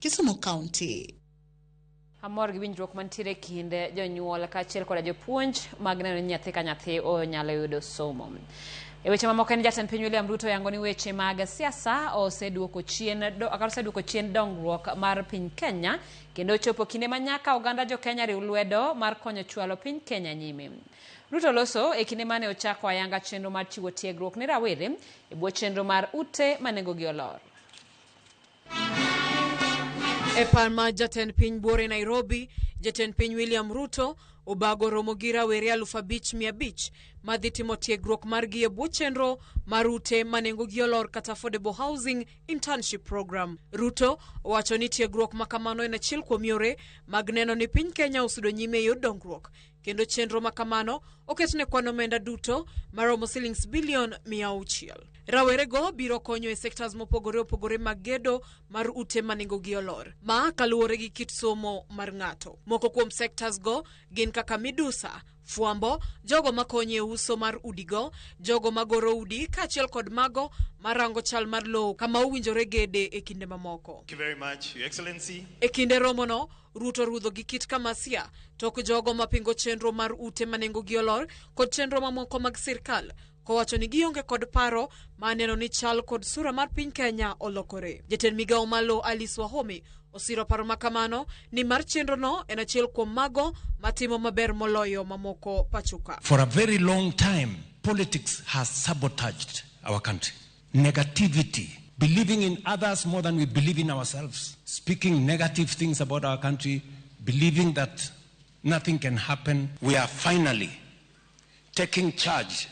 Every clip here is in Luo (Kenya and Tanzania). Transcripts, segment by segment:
Kisumu County. Amor gi winjruok mantiere e kind jonyuol kaachiel koda jopuonj mag neno ni nyathi ka nyathi onyalo yudo somo. E weche mamoko en jatend piny William Ruto yango ni weche mag siasa oseduoko chien dongruok mar piny Kenya kendo ochopo kinde ma nyaka oganda jo Kenya riw lwedo mar konyo chwalo piny Kenya nyime. Ruto loso e kinde mane ochako ayanga chenro mar chiwo tiegruok ne rawere e bwo chenro mar ute ma nengogi olor. E par mar jatend piny buore Nairobi, jatend piny William Ruto obago romo gi rawere 5,500 madhi timo tiegruok margi e bwo chenro mar ute ma nengogi olor kata Affordable Housing Internship Program. Ruto owacho ni tiegruok ma kamano en achiel kuom yore mag neno ni piny Kenya osudo nyime e yor dongruok kendo chenro ma kamano oketne kwan omenda duto maromo silings bilion 600. Rawerego biro konyo e sectors mopogore opogore mag gedo mar ute ma nengogi olor. Ma kaluwore gi kit somo mar ng'ato. Moko kuom sectors go gin kaka midusa, fwambo, jogo makonyo e uso mar udigo, jogo magoro udi kaachiel kod mago marango chal mar lowo kama owinjore gede e kinde mamoko. Thank you very much, Your Excellency. E kinde romono, Ruto rudho gi kit kamasia tok jogo mapingo chenro mar ute ma nengogi olor kod chenro mamoko mag sirkal kowacho ni gionge kod paro ma neno ni chal kod sura mar piny Kenya olokore. Jatend migawo malo Alice Wahome osiro paro ma kamano ni mar chenrono en achiel kuom mago matimo maber moloyo mamoko pachoka. For a very long time, politics has sabotaged our country. Negativity, believing in others more than we believe in ourselves, speaking negative things about our country, believing that nothing can happen. We are finally taking charge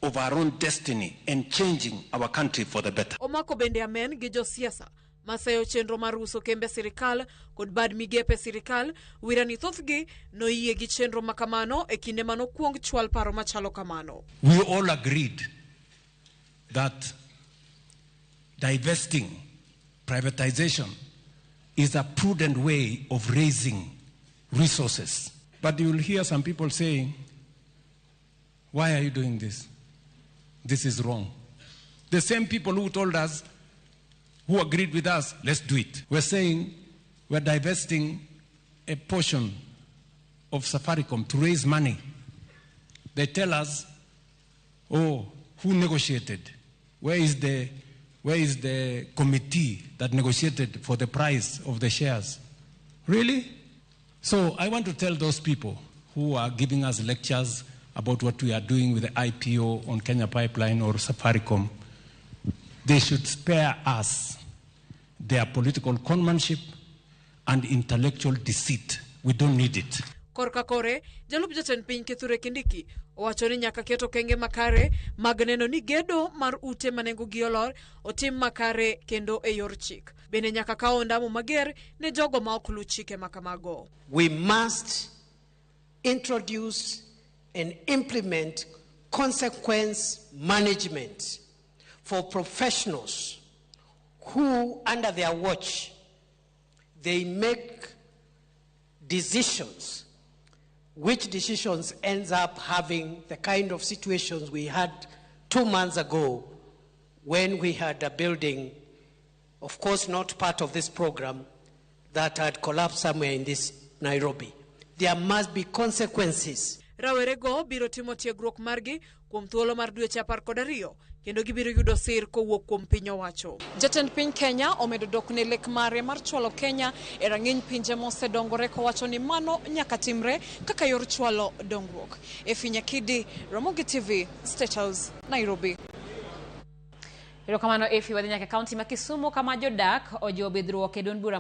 of our own destiny and changing our country for the better. Omako bende amen gi josiasa maseyo chenro mar uso kembe sirikal kod bad migepe sirikal wira ni thothgi noyie gi chenro ma kamano e kinde manokwong chwal paro machalo kamano. We all agreed that divesting, privatization, is a prudent way of raising resources. But you will hear some people saying, "Why are you doing this? This is wrong." The same people who told us, who agreed with us, "Let's do it." We're saying we're divesting a portion of Safaricom to raise money. They tell us, "Oh, who negotiated? Where is the committee that negotiated for the price of the shares?" Really? So I want to tell those people who are giving us lectures about what we are doing with the IPO on Kenya Pipeline or Safaricom, they should spare us their political conmanship and intellectual deceit. We don't need it. Korka kore, jalup jatend piny Kithure Kindiki owacho ni nyaka ket okenge makare mag neno ni gedo mar ute ma nengogi olor otim makare kendo e yor chik. Bende nyaka kaw ondamo mager ne jogo ma ok luw chike ma kamago. We must introduce and implement consequence management for professionals who, under their watch, they make decisions, which decisions ends up having the kind of situations we had 2 months ago when we had a building, of course not part of this program, that had collapsed somewhere in this Nairobi. There must be consequences. Rawerego biro timo tiegruok margi kuom thuolo mar dweche 12 kendo gibiro yudo sir kowuok kuom piny owacho. Jatend piny Kenya omedo dok ne lek mare mar chwalo Kenya e rang'iny pinje mosedongore kowacho ni mano nyaka timre kaka yor chwalo dongruok. Efi Nyakidi, Ramogi TV, State House, Nairobi. Erokamano Efi, wadhi nyaka e kaunti ma Kisumu kama jodak ojiwo bidhruok e duond bura.